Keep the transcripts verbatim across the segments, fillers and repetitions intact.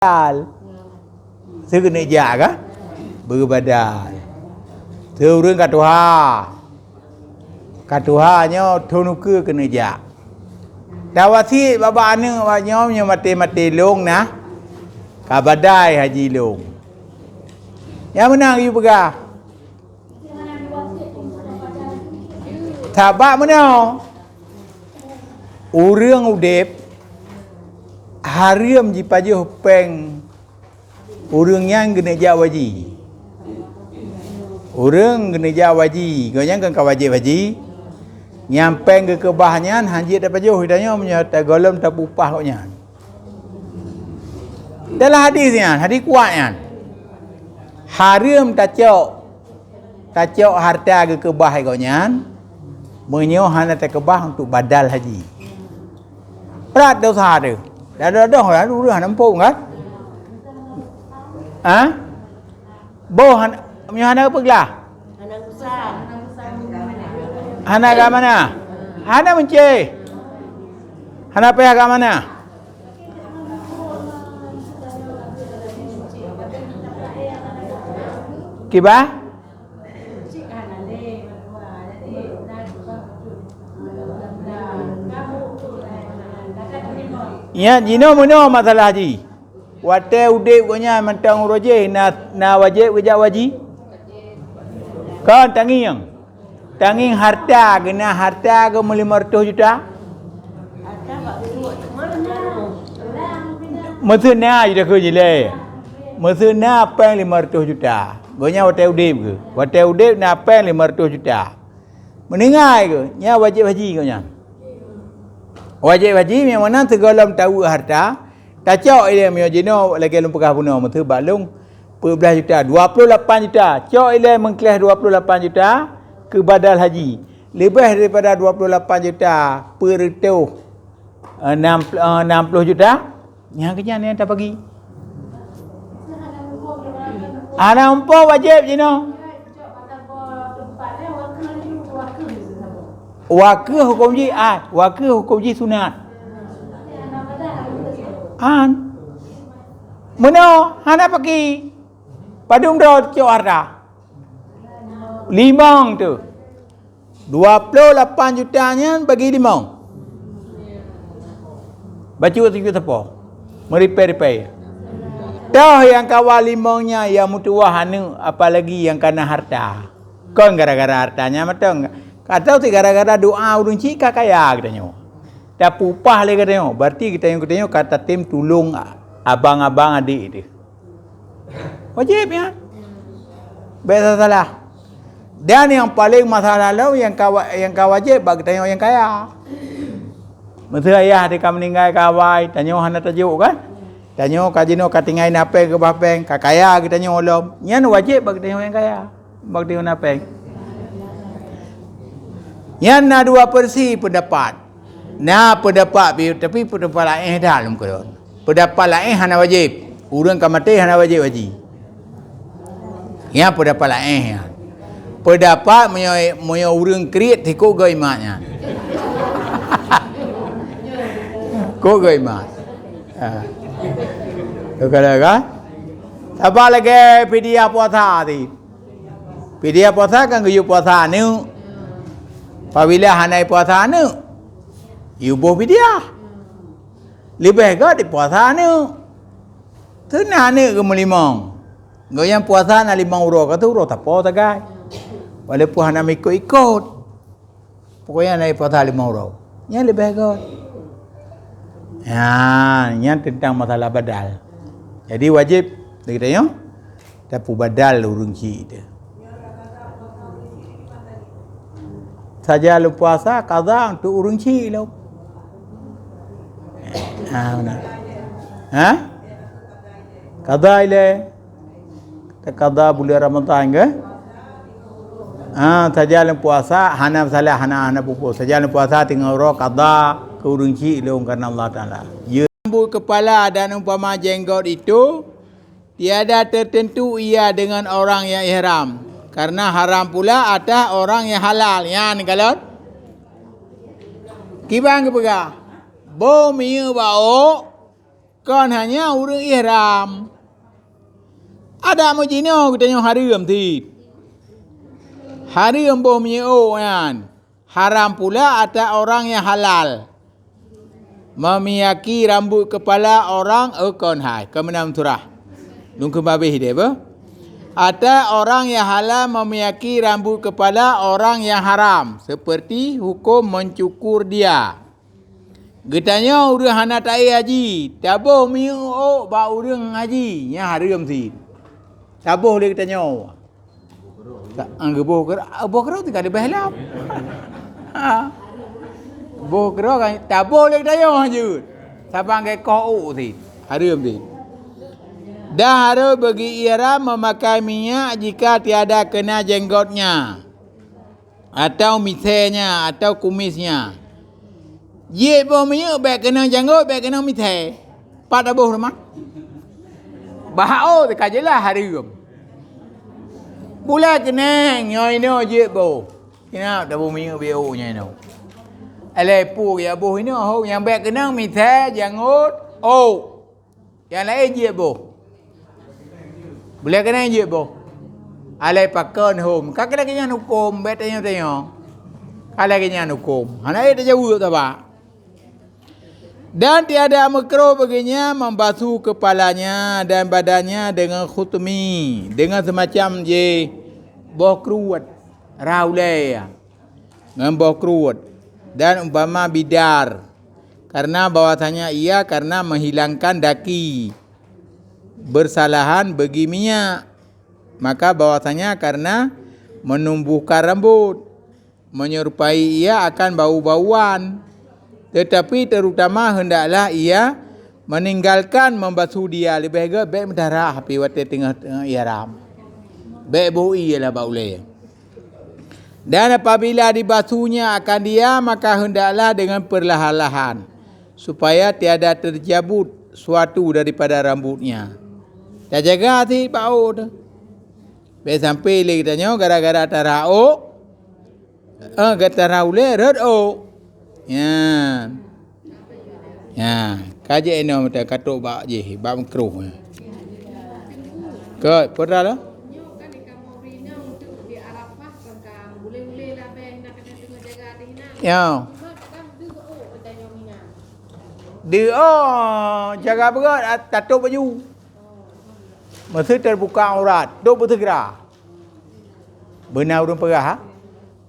Beubadal. Seukeuneuk jak kan? Beubadal. Seureueng ka tuha. Ka tuha nyoe thon ukeue keuneuk jak. Tawasiet bak aneuk awak nyoe, nyoe maté-maté lôn na. Ka badai haji lôn. Nyang meunan yue peugah. Sabab meunoe, ureuëng udeb hareuem jipajoh péng ureuëng nyan geuneuk jak haji. Ureuëng geuneuk jak haji, gobnyan kan ka wajéb haji. Nyang péng geukeubah nyan hana jeuet tapajoh, tanyoe meunyoe tagohlom tapeuupah gobnyan. Dalam hadis nyan, hadis kuat nyan, hareuem tacok, tacok hareuta geukeubah gobnyan, meunyoe hana takeubah untuk badal haji. Brat dosa tu. Dah doh-doh lah, ureuëng hana muphom kan? Ha? Boh hana, meunyoe hana peuglah. Hana agama na. Hana meunceh. Hana payah agama na. Kiban? Ya, jinoe meunoe masalah jih. Watée udeb gobnyan mantong uroe jéh na, na wajéb geujak haji? Kon tangieng. Tangieng hareuta, geuh na hareuta geuh meulimong reutôh juta. Meuseuna juta keu jilée. Meuseuna péng limong reutôh juta. Gobnyan watée udeb geuh. Watée udeb na péng limong reutôh juta. Meuninggai geuh, nyan wajéb haji gobnyan. Wajéb haji, nyang meunan sigohlom taweuk hareuta, tacok ilée meunyoe jinoe lagée lôn peugah bunoe meuteubak lôn, peuet blaih juta, dua ploh lapan juta. Cok ilée meukleh dua ploh lapan juta keu badal haji. Leubeh daripada dua ploh lapan juta peuet reutôh, eh, nam, eh, nam ploh juta, nyan keuh nyan nyang tabagi. Hana muphom wajéb jinoe. Wakeuh huköm jih, ah, wakeuh huköm jih sunat. An. Meunoe hana paki. Padum droe cok hareuta? Limong tu. Dua ploh lapan juta nyan bagi limong. Bacut siku sapo. Meuripée-ripée. Toh nyang kawa limong nyan nyang meutuwah aneuk, apalagi nyang kana hareuta. Kon gara-gara hareuta nyan mantong. Ka toh si gara-gara doa ureuëng chik ka kaya geutanyoe. Tapeuupah lé geutanyoe, berarti geutanyoe, geutanyoe ka tatem tulông abang-abang adék teuh. Wajéb nyan. Bék salah. Dan nyang paleng masalah lom nyang ka wa-, nyang ka wajéb bak geutanyoe nyang kaya. Meuseu ayah teuh ka meuninggai ka awai, tanyoe hana tajok kan? Tanyoe ka jinoe ka tinggai na péng keubah péng, ka kaya geutanyoe lom. Nyan wajéb bak geutanyoe nyang kaya. Bak geutanyoe na péng. Nyan na dua versi peundapat. Na peundapat pi-, tapi peundapat laén dah lom keudroe. Peundapat laén hana wajéb. Ureuëng ka maté hana wajéb haji. Nyan peundapat laén nyan. Peundapat meunyoe, meunyoe ureuëng kriet sikok goe imat nyan. Kok goe imat. Ha. Tu kalau kan? Saban lagée fidyah puasa tadi. Fidyah puasa kan geuyue puasa aneuk. Apabila hana puasa aneuk, yue boh fidyah. Leubeh gét dipuasa aneuk. Seuna aneuk geumeulimong. Gobnyan puasa na limong uroe, ka tu uroe sapo sagai. Walaupun hana meuikot-ikot. Pokoknya na puasa limong uroe. Nyan leubeh gét. Ha, nyan teuntang masalah badal. Jadi wajéb lé geutanyoe tapeubadal ureuëng chik teuh. Saja lôn puasa, qadha untuk ureuëng chik lom. Ha, meunan. Ha? Qadha ilée. Taqadha buleuen Ramadhan ke? Ha, saja lôn puasa, hana masalah, hana, hana pupo. Saja lôn puasa teungoh uroe qadha keu ureuëng chik lôn karena Allah Taala. Yue rambut kepala dan umpama jenggot itu tiada tertentu ia dengan orang yang ihram, karena haram pula atas orang yang halal. Nyan kalon. Kiban geupeugah, boh minyeuk bak ôk, Kon hanya ureuëng ihram. Adak meujinoe geutanyoe hareuem cit. Hareuem boh minyeuk ôk nyan. Haram pula atas orang yang halal memiaki rambut kepala orang, oh, kon hai, kon meunan surah. Lôn keumbang babeh deh, beuh. Atas orang yang halal memiaki rambut kepala orang yang haram, seperti hukum mencukur dia. Geutanyoe ureuëng hana taék haji, taboh minyeuk ôk bak ureuëng haji, nyan hareuem cit. Taboh lé geutanyoe. Ta-, ah, geuboh keurok, ah, boh keurok teuka leubeh lom. Ha. Boh keurok kan taboh lé geutanyoe jeuet. Saban geukoh ôk cit. Hareuem cit. Dan harus bagi ihram memakai minyak jika tiada kena jenggotnya, atau misenya, atau kumisnya. Jeuet boh minyeuk bék keunong janggot, bék keunong misé. Pat taboh teuma? Bak ôk teuka jeulaih hareuem. Bulai keunong nyoe inoe jeuet boh. Ingat taboh minyeuk bak ôk nyoe inoe. Alah peue jak boh inoe, ho nyang bék keunong misé, janggot, ôk. Nyang laén jeuet boh. Bulai keunong jeuet boh. Alah pakon hom. Ka lagée nyan huköm, bék tanyoe-tanyoe. Ka lagée nyan huköm. Hana ék tajaweueb saba. Dan tiada makruh baginya membasuh kepalanya dan badannya dengan khutmi, dengan semacam jih boh kruet, rhah ulée, ngon boh kruet, dan umpama bidar, karena bahwasanya ia karena menghilangkan daki, bersalahan bagi minyak, maka bahwasanya karena menumbuhkan rambut, menyerupai ia akan bau-bauan. Tetapi terutama hendaklah ia meninggalkan membasuh dia, leubeh gét bék meudarah pih watée teungoh-teungoh ihram. Bék boh ie lah bak ulée. Dan apabila dibasuhnya akan dia, maka hendaklah dengan perlahan-lahan, supaya tiada tercabut suatu daripada rambutnya. Tajaga cit bak ôk tu. Bék sampai lé geutanyoe gara-gara tarhah ôk, eh, gara-gara ulée rhot ôk. Nyan. Nyan, ka jeuet inoe meutai ka trok bak jih, bak makruh. Kot, peue rhah lah? Ya. Deuh, oh, jaga beurot, tatôb baju. Meuseuti teubuka aurat, trok beuseugra. Beuna ureuëng peugah, ha?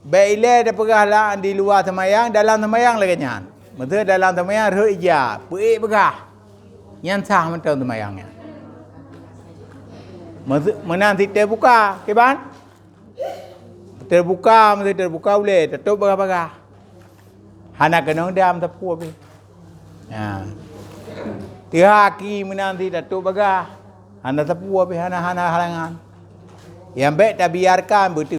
Bék ilée tapeugah lam di luwa seumayang, dalam seumayang lagée nyan. Meuseuti dalam seumayang rhot ija, peuék peugah. Nyan sah mantong seumayang nyan. Meuseu-, meunan cit teubuka, kiban? Teubuka, meuseuti teubuka ulée, tatôb bagah-bagah. Hana keunong dam sapeue pih. Ha. Teuhaki meunan cit tatôb bagah. Hana sapeue pih, hana, hana halangan. Nyang bék tabiarkan beutôi.